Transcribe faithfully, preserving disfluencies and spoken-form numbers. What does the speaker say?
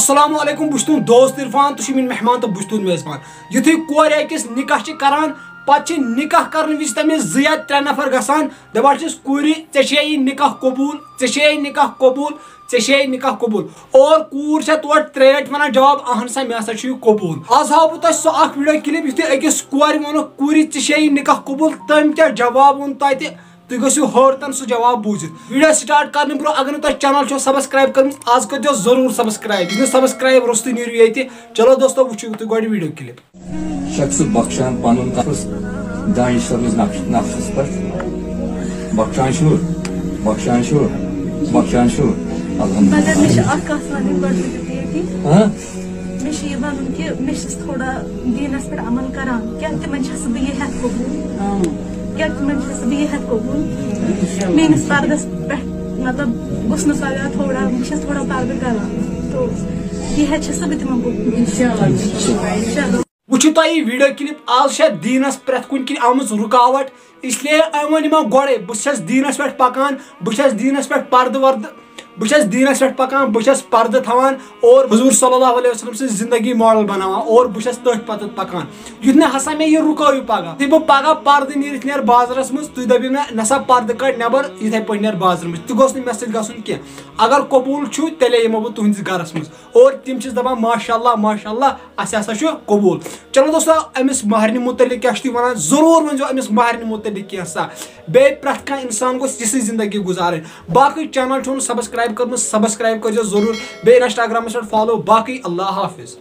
السلام علیکم، بہٕ چھُس تُہُنٛد دوست عرفان، تُہۍ چھِو میٲنۍ مہمان تہٕ بہٕ چھُس تُہُنٛد میزبان۔ یُتھُے کورِ أکِس نِکاح چھِ کران، پتہٕ چھِ نِکاح کرنہٕ وِزِ تٔمِس زٕ یا ترٛےٚ نفر گژھان، دَپان چھِس، "کوٗرِ، ژےٚ چھے یہِ نِکاح قبوٗل، ژےٚ چھے یہِ نِکاح قبوٗل، ژےٚ چھے یہِ نِکاح قبوٗل؟" اور کوٗر چھےٚ تورٕ ترٛےٚ لٹہِ ونان جواب، "اہن سا، مےٚ ہسا چھُ یہِ قبوٗل۔" آز ہاوٕ بہٕ تۄہہِ سُہ اکھ video clip، یُتھُے أکِس کورِ ووٚنُکھ، "کوٗرِ، ژےٚ چھے یہِ نِکاح قبوٗل؟" تٔمۍ کیٛاہ جواب ووٚن تۄہہِ تہِ، تُہۍ گٔژھِو حٲرتن سُہ جواب بوٗزِتھ۔ Video start کرنہٕ برونٛہہ، اگر نہٕ تۄہہِ channel چھو subscribe کٔرمٕژ، آز کٔرۍزیو ضروٗر subscribe۔ یُس نہٕ subscribe روٚستُے، نیٖرِو ییٚتہِ۔ چلو دوستو، وٕچھِو تُہۍ گۄڈٕ video clip۔ شخص بخشان پنُن نفس دانہِ سرمٕژ نقش-، نقشس پٮ۪ٹھ۔ بخشان چھُ، بخشان چھُ، بخشان چھُ۔ الحمدللہ۔ مگر مےٚ چھِ اکھ کتھ ونٕنۍ گۄڈٕ ؤنِو تُہۍ ییٚتی۔ ہاں؟ مےٚ چھُ یہِ ونُن کہِ مےٚ چھَس تھوڑا دیٖنس پٮ۪ٹھ عمل کران، کیٛاہ تِمن چھَس بہٕ یہِ ہٮ۪تھ قبوٗل؟ کیٛاہ تِمن چھَس بہٕ یہِ ہٮ۪تھ قبوٗل؟ میٲنِس پردس پٮ۪ٹھ، مطلب، گوٚژھ نہٕ پگاہ تھوڑا، بہٕ چھَس تھوڑا پردٕ کران، تو یہِ ہٮ۪تھ چھَس بہٕ تِمن قبوٗل۔ انشاءاللہ۔ وٕچھِو تۄہہِ یہِ video clip، آز چھےٚ دیٖنس پرٛٮ۪تھ کُنہِ کِنۍ آمٕژ رُکاوٹ، اس لیے أمۍ ووٚن یِمن گۄڈے، بہٕ چھَس دیٖنس پٮ۪ٹھ پکان، بہٕ چھَس دیٖنس پٮ۪ٹھ پردٕ وردٕ، بہٕ چھَس دیٖنس پٮ۪ٹھ پکان، بہٕ چھَس پردٕ تھاوان اور حضور صلی اللہ علیہ وسلم سٕنٛز زندگی model بناوان اور بہٕ چھَس تٔتھۍ پتہٕ پکان۔ یُتھ نہٕ ہسا مےٚ یہِ رُکٲیِو پگاہ، یُتھُے بہٕ پگاہ پردٕ نیٖرِتھ نیرٕ بازرس منٛز، تُہۍ دٔپِو مےٚ، "نسا، پردٕ کڑ نٮ۪بر، یِتھے پٲٹھۍ نیر بازرٕ منٛز۔" تہِ گوٚژھ نہٕ مےٚ سۭتۍ گژھُن کینٛہہ۔ اگر قبوٗل چھُ، تیٚلے یِمو بہٕ تُہنٛدِس گرس منٛز اور تِم چھِس دپان، "ماشاء اللہ، ماشاء اللہ، اسہِ ہسا چھُ قبوٗل۔" چلو دوستو، أمِس مہرنہِ متعلق کیٛاہ چھُ تُہۍ ونان؟ ضروٗر ؤنۍزیو أمِس مہرنہِ متعلق کینٛژھا۔ بیٚیہِ پرٛٮ۪تھ کانٛہہ انسان گوٚژھ یِژھٕے زندگی گُزارٕنۍ۔ باقٕے channel چھُو نہٕ subscribe کٔرمٕژ، subscribe کٔرۍزیو ضروٗر۔ بیٚیہِ Instagramس پٮ۪ٹھ follow۔ باقٕے اللہ حافظ۔